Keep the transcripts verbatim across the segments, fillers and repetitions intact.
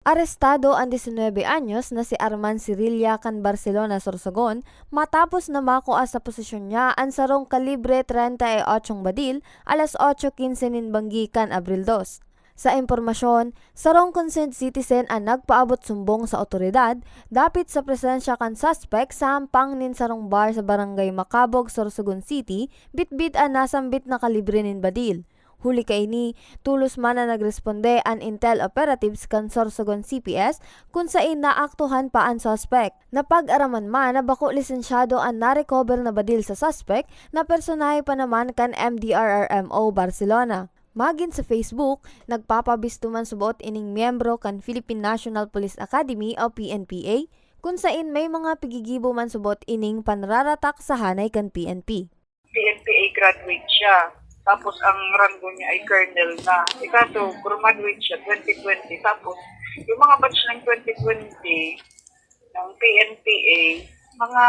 Arestado an diecinuebe anyos na si Arman Sirilla kan Barcelona, Sorsogon, matapos na makua sa posesyon niya an sarong kalibre treinta y ocho badil alas otso quince nin banggi kan Abril dos. Sa impormasyon, sarong concerned citizen an nagpaabot sumbong sa awtoridad dapit sa presensya kan suspek sa hampang nin sarong bar sa Barangay Macabog, Sorsogon City, bitbit an nasambit na kalibre nin badil. Huli kaini, tolos man na nagresponde an intel operatives kan Sorsogon C P S, kun sain naaktuhan pa an suspek. Napag-araman man na bako lisensyado an narecover na badil sa suspek, na personahe pa naman kan M D R R M O Barcelona. Magin sa Facebook, nagpapabisto man subot ining miyembro kan Philippine National Police Academy o P N P A, kun sain may mga pigigibo man subot ining panraratak sa hanay kan P N P. P N P A graduate siya. Tapos ang ranggo niya ay colonel na. Ikaso, graduate siya twenty twenty. Tapos, yung mga batch ng twenty twenty, ng P N P A, mga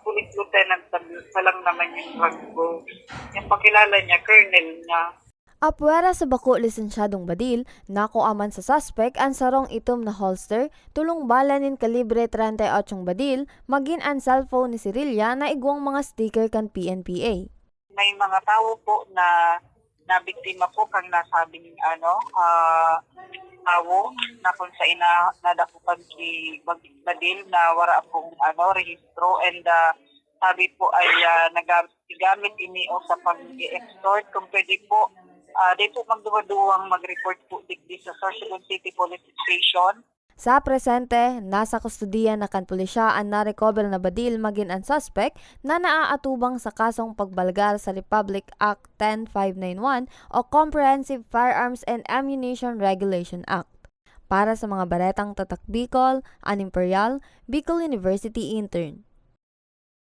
police lieutenant pa, pa lang naman yung ranggo. Yung pakilala niya, colonel na. Apwera sa bako lisensyadong badil, nakua man sa suspek an sarong itom na holster, tolong bala nin kalibre treinta y ocho badil, magin an cellphone ni Sirilla na igwang mga sticker kan P N P A. May mga tawo po na nabiktima po kang nasabing, ano, ah, tawo na kung saan na nadakutan si bag-, badil na wala pong, ano, rehistro and, ah, sabi po ay, ah, nagamit, gamit ini o sa pag-extort. Kung pwede po, ah, di po magduwa-duwang mag-report po digdi sa Sorsogon City Police Station. Sa presente, nasa kustodiya na kan pulisya an narecover na badil magin an suspek na naaatubang sa kasong pagbalgar sa Republic Act ten five nine one o Comprehensive Firearms and Ammunition Regulation Act. Para sa mga baretang tatak Bicol, an Imperial, Bicol University Intern.